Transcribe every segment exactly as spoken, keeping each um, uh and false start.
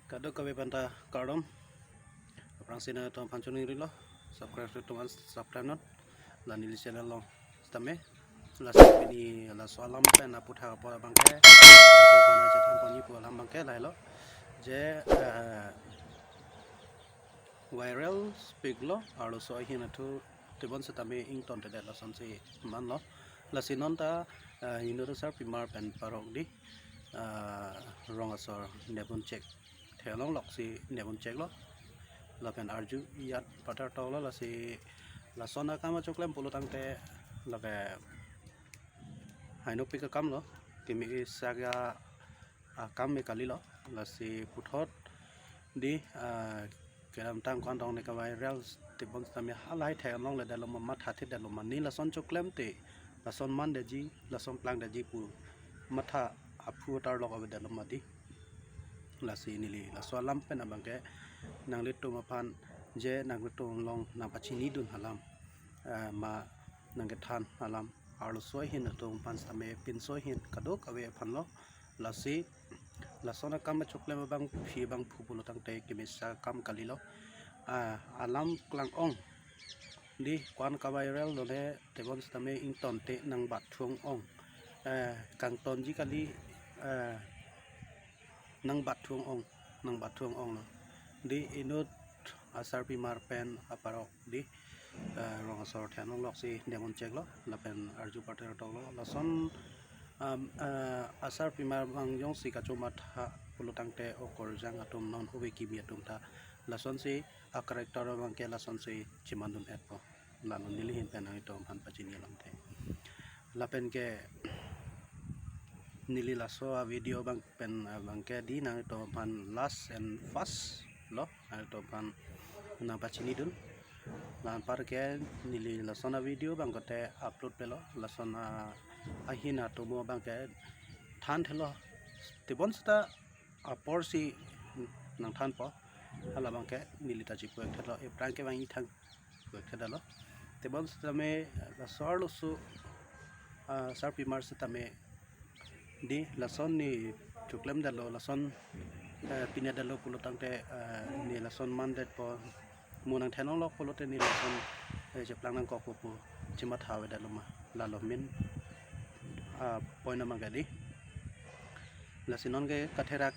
Kadokave aphanta kardom. Aphrangsi nangtum aphan choningrilo. Subscribe atum aphan subscribe non. La neli channel along sitame. Lasi pini laso alam pen aputhak apor abangke, laso pen chethan ponji pu alam abangke lahelo. Je, eh, viral speak lo, arloso ahin athu tebon sitame ingtontedet lasonsi manlo. Lasi non ta, eh, Hinoda Sarpimar pen parok di, eh, rong asor Nebun Chek theklong loksi Nebun Chek lo. Lapen arju iyat patar toklo, lasi lason akam achoklem pulo tangte lake hainopik akam lo, kimi isakya akam me kalilo, lasi puthot di, ah, kedamtang ko-an tong ne kaviral tebon sitame halahai thek anlong le daloma, matha thit daloma, ne lason choklemte, lason mandetji, lason plangdetji pu matha aphu atar lok avedetlo mati. Lasi neli laso alam pen abangke nanglitum aphan je nanglitum along nangpachinidun alam, eh, ma nangkethan alam arloso ahin atum aphan sitame pinso ahin kadokave aphan lo. Lasi lason akam achoklem abangpi abangphu pulo tangte kemesa akam kalilo. Ah, alam klang-ong di ko-an kaviral lone tebon sitame ingtonte nangbat thung ong. Eh, kangtonji kali, eh, nangbat thung ong, nangbat thung onglo. Di inut Sarpimar pen aparok di, eh, rong asor theklong loksi Nebun Chek lo, lapen arju patar toklo. Lason, um, eh, Sarpimar abang jongsi kachomatha pulo tangte okorjang atum non ove kimi atum ta lasonsi a-character abangke lasonsi chemandun-etpo. Lalo neli ahin pen nanglitum aphan pachini alamthe. Lapen ke neli laso avideo abang pen abangke di nanglitum aphan last and first lo, nanglitum aphan nangpachinidun. La anpar ke neli lason avideo abangke te upload pelo, lason a, ahin atomo abangke thanthelo. Tebon seta aporsi nangthanpo. Hala abangke neli ta chipu-ekthelo, aphrang ke bang ithang pu-ekthedetlo. Tebon sitame laso arloso, ah, Sarpimar sitame di lason ne choklemdetlo, lason, eh, pinedetlo pulo tangte, eh, ne lason mandetpo, mo nangthan longlok pulote ne lason, eh, cheplang nangkokpo pu chematha avedetlo ma, lalo min, ah, point abangke di. Lasi non ke katherak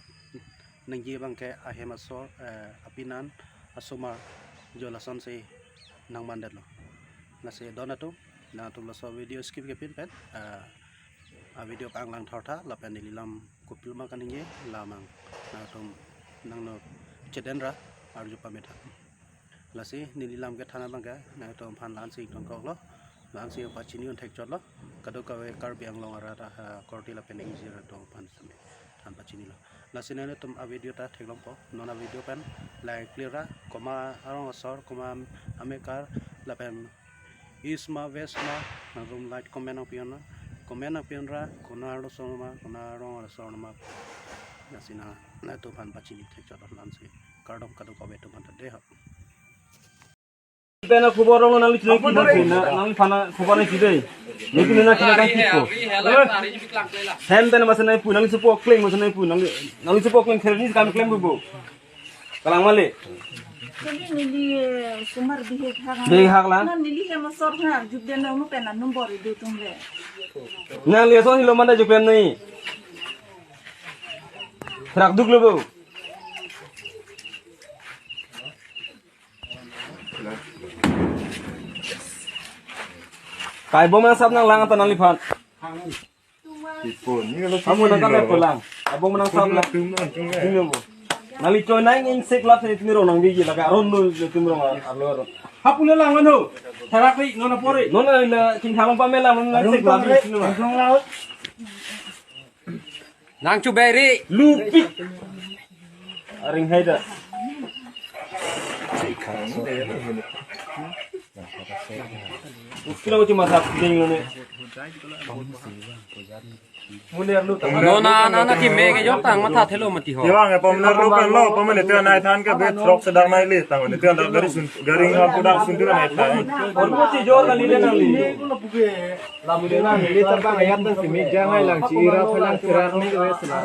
nangji abangke ahem asor, eh, apinan asomar jo lasonsi nangmandetlo. Lasi don atum, nangtum laso video skip kepin pen, eh, avideo panglang thortha, lapen neli lam kopilma kaningje, lamang nangtum nangno chedenra arju pame tha. Lasi neli lam kethan abangke nangtum aphan la-ansi ingtonkoklo, la-ansi pachini un thekchotlo, kadokave Karbi Anglong arat, ah, korte lapen ingjir atum aphan sitame than pachinilo. Lasi nangtum avideo ta theklongpo, non avideo pen like clear ra, komat arong asor, komat amekar, lapen East ma West ma, nangtum like comment nangpi-un ra, comment nangpi-un ra, konat arloso ma, konat arong asor ma. Lasi nangtum aphan pachini thekchot la-ansi. Kardom kadokave atum aphan ta dei ho. Pen a khobor rong nangli chini ki na, nangli aphan khobor nangpi dei. Neli na kena kan tipo. Hem pen masa nangpu, nangli supo kleng masa nangpu, nangli, nangli supo kleng kherni kam klem bubu. Kalang male. Kali neli, eh, sumar bihek hak. Bihek hak lang. Na neli hem asor na jukden na mo pen na number idu tum le. Nangli ason hilo manda jukden nai. Therak duklo bo. Kaibom nangsap nanglang anta nangliphan. Tipo, ni kalau Kamu nang kabe pulang. Kaibom nangsap lang. Tum, tum, tum. Ini bo. Nangli choi nang ingsik lap sini tumi rong nang bigi laka aron lo tumi rong arlo aron. Hapuna lang mano. Tharak ri nona pore. Nona ina king thalong pamela nona ingsik lap sini ma. Nang chuberi. Lupik. Aring haida. Ukila uti masak ding lo ne. Nona nana keme ke jok tang matha thelo mati ho. Kevang e pamner lo pen lo, pamene te nai than ke be throk sedang nai le tang ne te gari sun, gari ngam pudak sun tu nai than. Ormo si jor kali le nangli. Lam le nangli le tabang ayat nang simi jangai lang si ira phalang sirar ni wes la.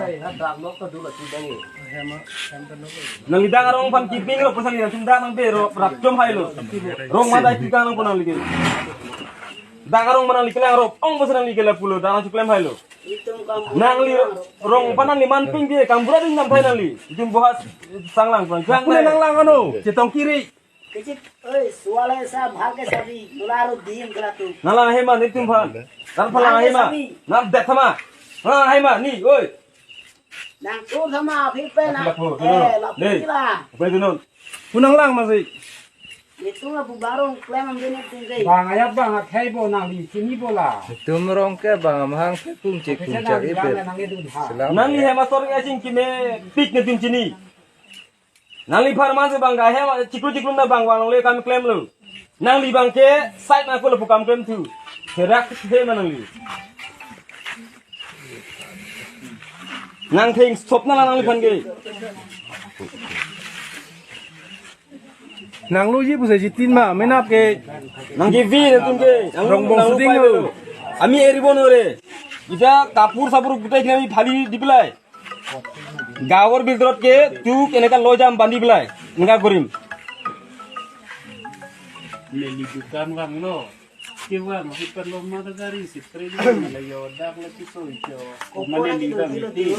Nangli dak arong pan kiping lo pasal ya sunda nang be ro rap jom hai lo. Rong madai tikang nang ponang lagi. Dak arong manang lagi kelang rop ong pasal nangli ke lapulo dak nang chuklem hai lo. Nangli rong panan ni man ping ke kambura ding nam phai nangli. Jum bohas sanglang pran. Kule nanglang ano, chetong kiri. Kechik, oi, suale sa bhal ke sabi, mularo diem kela tu. Nanglang hema ni tum phan. Nang phalang hema. Nang det thama. Nang hema ni, oi. Nang tu thama aphi pe na. Lapu, eh, dunun. Lapu ni. Kila. Apa itu nun? Punang lang masih. Itum lapu barong klem am dene tum ke. Bang ayat bang akhai bo nangli chini bola. Tum rong ke bang amahang pekung chekung chak ipet. Nangli hema sorong aching kime pik ne tum chini. Nangli pharman se bang ga hema chikru chikru na bang bang longle kam klem lo. Nangli bang ke side na ko lapu kam klem tu. Herak hema nangli. Nang theng stop na nangli phan ke. Nanglo ji puse jitin ma, menap ke. Nang ke vi na tum ke. Nang rong bong nang seding lo. Ami eri bon ore. Ita kapur sapur gutai kami phali di pelai. Gawor bildrot ke tu kene kan lojam bandi pelai. Enggak gurim. Neli dukan bang lo. Kiwa, masih perlu mata gari si training la yo dak la kiso icho. Mane ni bang iti.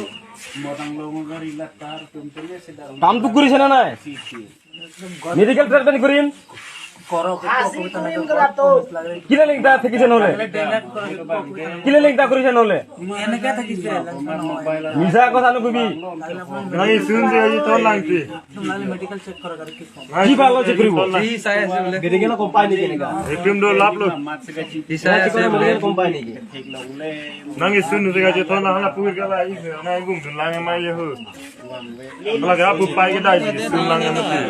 Modang lo gari latar tum tum ya sedang. Tam tu kuri sana nai. Sisi. Medical treatment kurim. Koro ko ko ta na ko. Kila lengta thekise nole. Kila lengta kuri sana nole. Ene ka thekise. Misa ko sanu kubi. Nai sun se aji ton langti. Medical check koro kar ki. Ki balo check kuribo? Medical company ke nega. Etum do lap lo. Medical company ke. Nang isun nu ga je thon na hala pui ga la is na gum dun lang ma ye ho. Hala ga pu pai ga dai ji sun lang ma ti.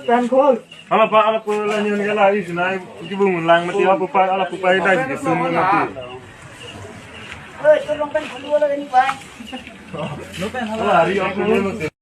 Pen khol. Hala pa hala pu la nyon ga la is na ki bung lang ma ti hala pu pai hala pu pai dai ji sun lang ma ti. Oi, tu long pen khulu la ni pai. Hala hari aku ni ma ti.